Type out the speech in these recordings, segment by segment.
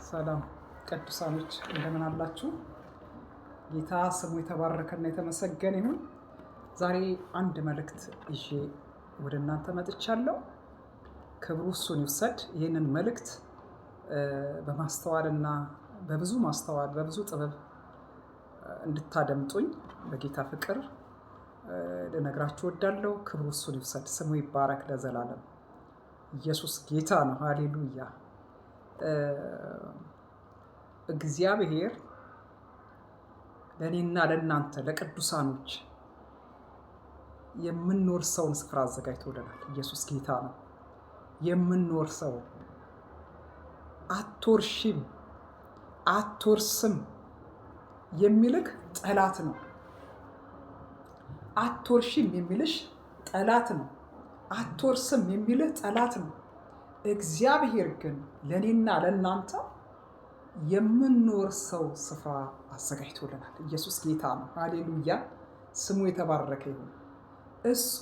ሰላም ቅዱሳኖች እንደምን አላችሁ? ጌታ ስሙ የተባረከና የተመሰገነ ይሁን። ዛሬ አንድ መልእክት ይዤ ወደ እናንተ መጥቻለሁ። ክብሩ እሱን ይውሰድ። ይህንን መልእክት በማስተዋልና በብዙ ማስተዋል በብዙ ጥበብ እንድታደምጡኝ በጌታ ፍቅር ልነግራችሁ እወዳለሁ። ክብሩ እሱን ይውሰድ። ስሙ ይባረክ ለዘላለም። ኢየሱስ ጌታ ነው። ሃሌሉያ። እግዚአብሔር ለእኔና ለእናንተ ለቅዱሳኖች የምንወርሰውን ስፍራ አዘጋጅቶልናል። ኢየሱስ ጌታ ነው። የምንወርሰው አትወርሺም፣ አትወርስም የሚልክ ጠላት ነው። አትወርሺም የሚልሽ ጠላት ነው። አትወርስም የሚልህ ጠላት ነው። እግዚአብሔር ግን ለእኔና ለእናንተ የምንወርሰው ስፍራ አዘጋጅቶልናል። ኢየሱስ ጌታ ነው። ሃሌሉያ፣ ስሙ የተባረከ ይሁን። እሱ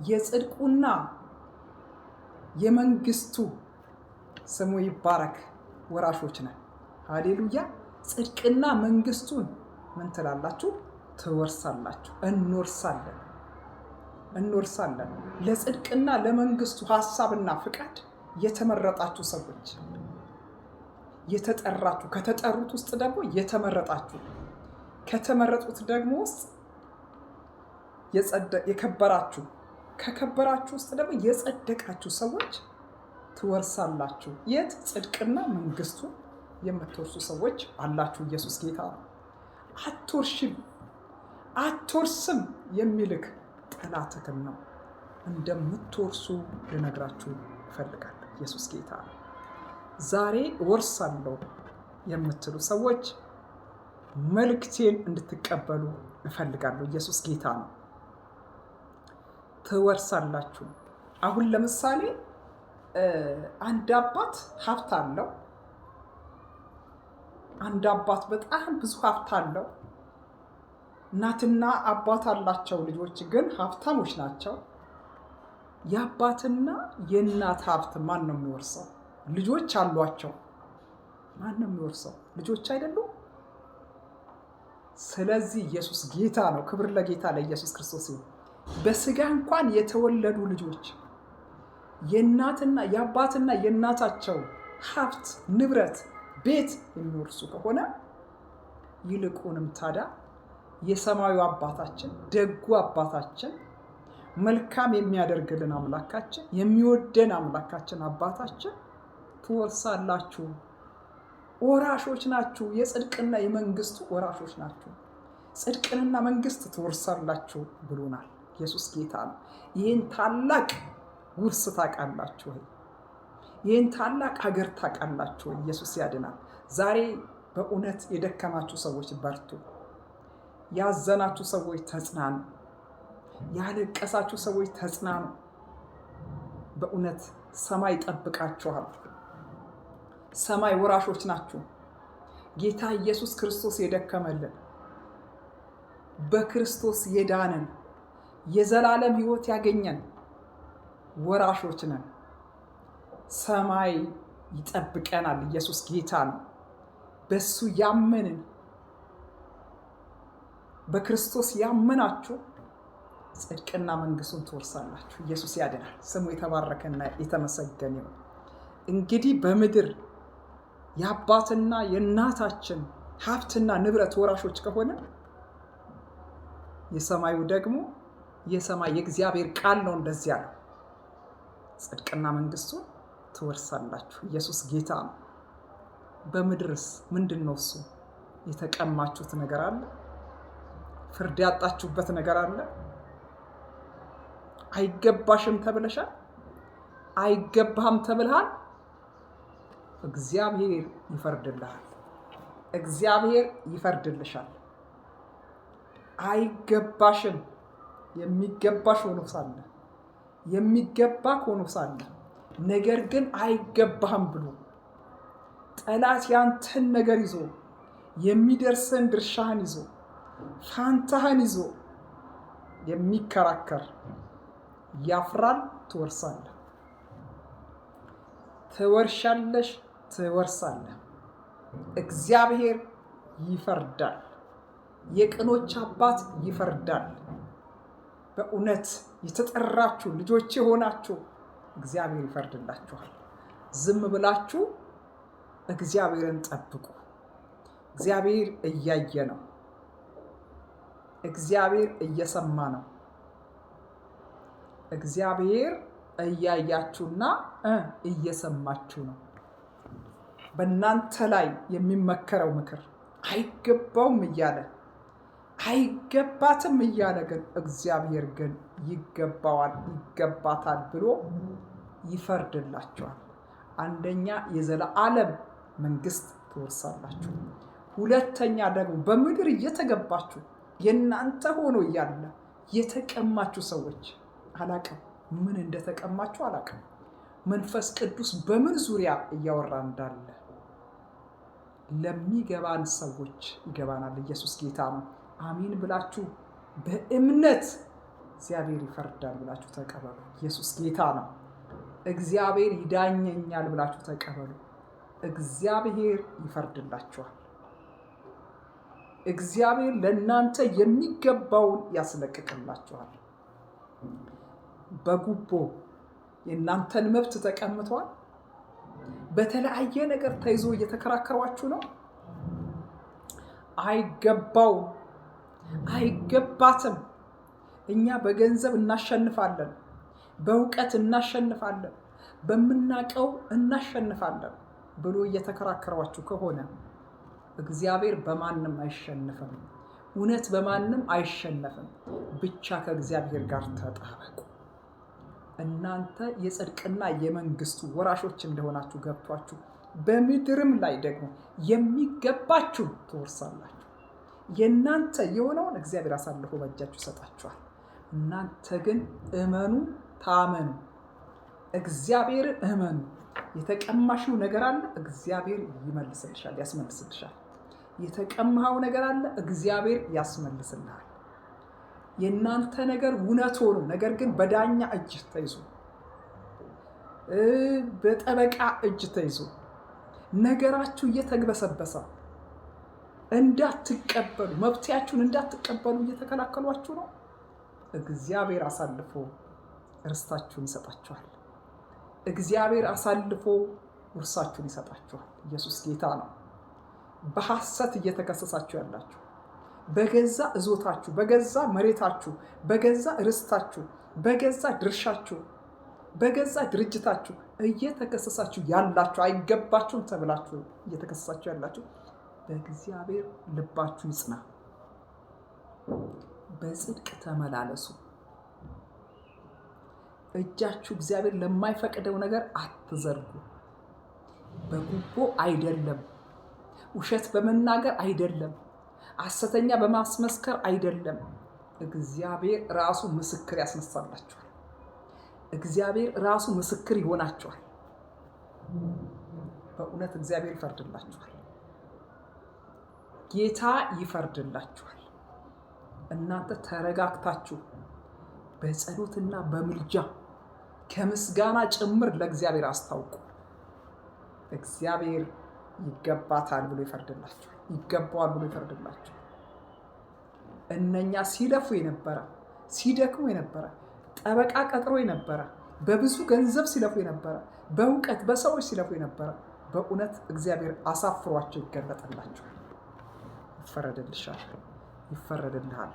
የጽድቁና የመንግስቱ ስሙ ይባረክ ወራሾች ነን። ሃሌሉያ። ጽድቅና መንግስቱን ምን ትላላችሁ? ትወርሳላችሁ። እንወርሳለን እንወርሳለን። ለጽድቅና ለመንግስቱ ሀሳብና ፍቃድ የተመረጣችሁ ሰዎች የተጠራችሁ፣ ከተጠሩት ውስጥ ደግሞ የተመረጣችሁ፣ ከተመረጡት ደግሞ ውስጥ የከበራችሁ፣ ከከበራችሁ ውስጥ ደግሞ የጸደቃችሁ ሰዎች ትወርሳላችሁ። የት? ጽድቅና መንግስቱ የምትወርሱ ሰዎች አላችሁ። ኢየሱስ ጌታ ነው። አትወርሽም፣ አትወርስም የሚልክ ጠላትህን ነው። እንደምትወርሱ ልነግራችሁ እፈልጋለሁ። ኢየሱስ ጌታ ነው። ዛሬ እወርሳለሁ የምትሉ ሰዎች መልእክቴን እንድትቀበሉ እፈልጋለሁ። ኢየሱስ ጌታ ነው። ትወርሳላችሁ። አሁን ለምሳሌ አንድ አባት ሀብት አለው። አንድ አባት በጣም ብዙ ሀብት አለው። እናትና አባት አላቸው። ልጆች ግን ሀብታሞች ናቸው። የአባትና የእናት ሀብት ማን ነው የሚወርሰው? ልጆች አሏቸው። ማን ነው የሚወርሰው? ልጆች አይደሉም? ስለዚህ ኢየሱስ ጌታ ነው። ክብር ለጌታ ለኢየሱስ ክርስቶስ ይሁን። በስጋ እንኳን የተወለዱ ልጆች የእናትና የአባትና የእናታቸው ሀብት ንብረት፣ ቤት የሚወርሱ ከሆነ ይልቁንም ታዲያ የሰማዩ አባታችን ደጉ አባታችን መልካም የሚያደርግልን አምላካችን የሚወደን አምላካችን አባታችን ትወርሳላችሁ፣ ወራሾች ናችሁ፣ የጽድቅና የመንግስቱ ወራሾች ናችሁ፣ ጽድቅንና መንግስት ትወርሳላችሁ ብሎናል። ኢየሱስ ጌታ ነው። ይህን ታላቅ ውርስ ታውቃላችሁ ወይ? ይህን ታላቅ ሀገር ታውቃላችሁ ወይ? ኢየሱስ ያድናል። ዛሬ በእውነት የደከማችሁ ሰዎች በርቱ። ያዘናችሁ ሰዎች ተጽናኑ። ያለቀሳችሁ ሰዎች ተጽናኑ። በእውነት ሰማይ ይጠብቃችኋል። ሰማይ ወራሾች ናችሁ። ጌታ ኢየሱስ ክርስቶስ የደከመልን በክርስቶስ የዳንን የዘላለም ሕይወት ያገኘን ወራሾች ነን። ሰማይ ይጠብቀናል። ኢየሱስ ጌታ ነው። በሱ ያመንን በክርስቶስ ያመናችሁ ጽድቅና መንግስቱን ትወርሳላችሁ። ኢየሱስ ያድናል። ስሙ የተባረከና የተመሰገነ ይሁን። እንግዲህ በምድር የአባትና የእናታችን ሀብትና ንብረት ወራሾች ከሆነ የሰማዩ ደግሞ የሰማይ የእግዚአብሔር ቃል ነው እንደዚያ ነው። ጽድቅና መንግስቱን ትወርሳላችሁ። ኢየሱስ ጌታ ነው። በምድርስ ምንድን ነው እሱ? የተቀማችሁት ነገር አለ? ፍርድ ያጣችሁበት ነገር አለ? አይገባሽም ተብለሻል። አይገባህም ተብልሃል። እግዚአብሔር ይፈርድልሃል። እግዚአብሔር ይፈርድልሻል። አይገባሽም የሚገባሽ ሆኖ ሳለ የሚገባ ሆኖ ሳለ ነገር ግን አይገባህም ብሎ ጠላት ያንተን ነገር ይዞ የሚደርስን ድርሻህን ይዞ ፋንታህን ይዞ የሚከራከር ያፍራል። ትወርሳለህ፣ ትወርሻለሽ፣ ትወርሳለህ። እግዚአብሔር ይፈርዳል። የቅኖች አባት ይፈርዳል። በእውነት የተጠራችሁ ልጆች የሆናችሁ እግዚአብሔር ይፈርድላችኋል። ዝም ብላችሁ እግዚአብሔርን ጠብቁ። እግዚአብሔር እያየ ነው። እግዚአብሔር እየሰማ ነው። እግዚአብሔር እያያችሁና እየሰማችሁ ነው። በእናንተ ላይ የሚመከረው ምክር አይገባውም እያለ፣ አይገባትም እያለ፣ ግን እግዚአብሔር ግን ይገባዋል፣ ይገባታል ብሎ ይፈርድላችኋል። አንደኛ የዘለዓለም መንግስት ትወርሳላችሁ። ሁለተኛ ደግሞ በምድር እየተገባችሁ የእናንተ ሆኖ እያለ የተቀማችሁ ሰዎች፣ አላቅም፣ ምን እንደተቀማችሁ አላቅም። መንፈስ ቅዱስ በምን ዙሪያ እያወራ እንዳለ ለሚገባን ሰዎች ይገባናል። ኢየሱስ ጌታ ነው። አሚን ብላችሁ በእምነት እግዚአብሔር ይፈርዳል ብላችሁ ተቀበሉ። ኢየሱስ ጌታ ነው። እግዚአብሔር ይዳኘኛል ብላችሁ ተቀበሉ። እግዚአብሔር ይፈርድላችኋል። እግዚአብሔር ለእናንተ የሚገባውን ያስለቅቅላችኋል። በጉቦ የእናንተን መብት ተቀምቷል። በተለያየ ነገር ተይዞ እየተከራከሯችሁ ነው። አይገባውም፣ አይገባትም። እኛ በገንዘብ እናሸንፋለን፣ በእውቀት እናሸንፋለን፣ በምናቀው እናሸንፋለን ብሎ እየተከራከሯችሁ ከሆነ እግዚአብሔር በማንም አይሸነፍም። እውነት በማንም አይሸነፍም። ብቻ ከእግዚአብሔር ጋር ተጣበቁ። እናንተ የጽድቅና የመንግስቱ ወራሾች እንደሆናችሁ ገብቷችሁ በምድርም ላይ ደግሞ የሚገባችሁ ትወርሳላችሁ። የእናንተ የሆነውን እግዚአብሔር አሳልፎ በእጃችሁ ይሰጣችኋል። እናንተ ግን እመኑ፣ ታመኑ፣ እግዚአብሔርን እመኑ። የተቀማሽው ነገር አለ፣ እግዚአብሔር ይመልስልሻል፣ ያስመልስልሻል። የተቀማኸው ነገር አለ፣ እግዚአብሔር ያስመልስልሃል። የእናንተ ነገር እውነት ሆኖ ነገር ግን በዳኛ እጅ ተይዞ፣ በጠበቃ እጅ ተይዞ ነገራችሁ እየተግበሰበሰ እንዳትቀበሉ፣ መብትያችሁን እንዳትቀበሉ እየተከላከሏችሁ ነው። እግዚአብሔር አሳልፎ ርስታችሁን ይሰጣችኋል። እግዚአብሔር አሳልፎ ውርሳችሁን ይሰጣችኋል። ኢየሱስ ጌታ ነው። በሐሰት እየተከሰሳችሁ ያላችሁ፣ በገዛ እዞታችሁ፣ በገዛ መሬታችሁ፣ በገዛ ርስታችሁ፣ በገዛ ድርሻችሁ፣ በገዛ ድርጅታችሁ እየተከሰሳችሁ ያላችሁ፣ አይገባችሁም ተብላችሁ እየተከሰሳችሁ ያላችሁ፣ በእግዚአብሔር ልባችሁ ይጽና። በጽድቅ ተመላለሱ። እጃችሁ እግዚአብሔር ለማይፈቅደው ነገር አትዘርጉ። በጉቦ አይደለም፣ ውሸት በመናገር አይደለም፣ ሐሰተኛ በማስመስከር አይደለም። እግዚአብሔር ራሱ ምስክር ያስነሳላችኋል። እግዚአብሔር ራሱ ምስክር ይሆናችኋል። በእውነት እግዚአብሔር ይፈርድላችኋል። ጌታ ይፈርድላችኋል። እናንተ ተረጋግታችሁ በጸሎትና በምልጃ ከምስጋና ጭምር ለእግዚአብሔር አስታውቁ። እግዚአብሔር ይገባታል ብሎ ይፈርድላችኋል። ይገባዋል ብሎ ይፈርድላችኋል። እነኛ ሲለፉ የነበረ፣ ሲደክሙ የነበረ፣ ጠበቃ ቀጥሮ የነበረ፣ በብዙ ገንዘብ ሲለፉ የነበረ፣ በእውቀት በሰዎች ሲለፉ የነበረ፣ በእውነት እግዚአብሔር አሳፍሯቸው ይገለጥላቸዋል። ይፈረድልሻል፣ ይፈረድልሃል።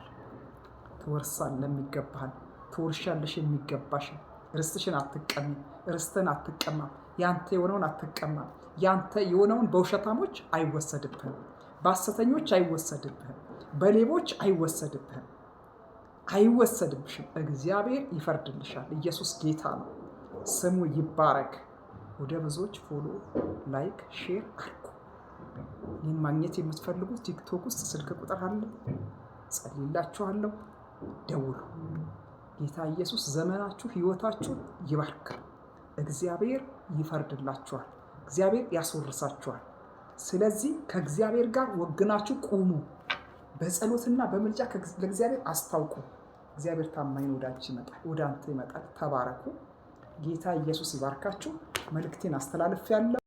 ትወርሳለህ የሚገባህን፣ ትወርሻለሽ የሚገባሽን። ርስትሽን አትቀሚም፣ ርስትህን አትቀማም፣ ያንተ የሆነውን አትቀማም። ያንተ የሆነውን በውሸታሞች አይወሰድብህም፣ በሐሰተኞች አይወሰድብህም፣ በሌቦች አይወሰድብህም፣ አይወሰድብሽም። እግዚአብሔር ይፈርድልሻል። ኢየሱስ ጌታ ነው። ስሙ ይባረክ። ወደ ብዙዎች follow፣ like፣ share አድርጉ። እኔን ማግኘት የምትፈልጉ ቲክቶክ ውስጥ ስልክ ቁጥር አለ። ጸልይላችኋለሁ። ደውሉ። ጌታ ኢየሱስ ዘመናችሁ፣ ህይወታችሁ ይባርክ። እግዚአብሔር ይፈርድላችኋል። እግዚአብሔር ያስወርሳችኋል። ስለዚህ ከእግዚአብሔር ጋር ወግናችሁ ቁሙ። በጸሎትና በምልጃ ለእግዚአብሔር አስታውቁ። እግዚአብሔር ታማኝ ወዳጅ ይመጣል፣ ወደ አንተ ይመጣል። ተባረኩ። ጌታ ኢየሱስ ይባርካችሁ። መልእክቴን አስተላልፌያለሁ።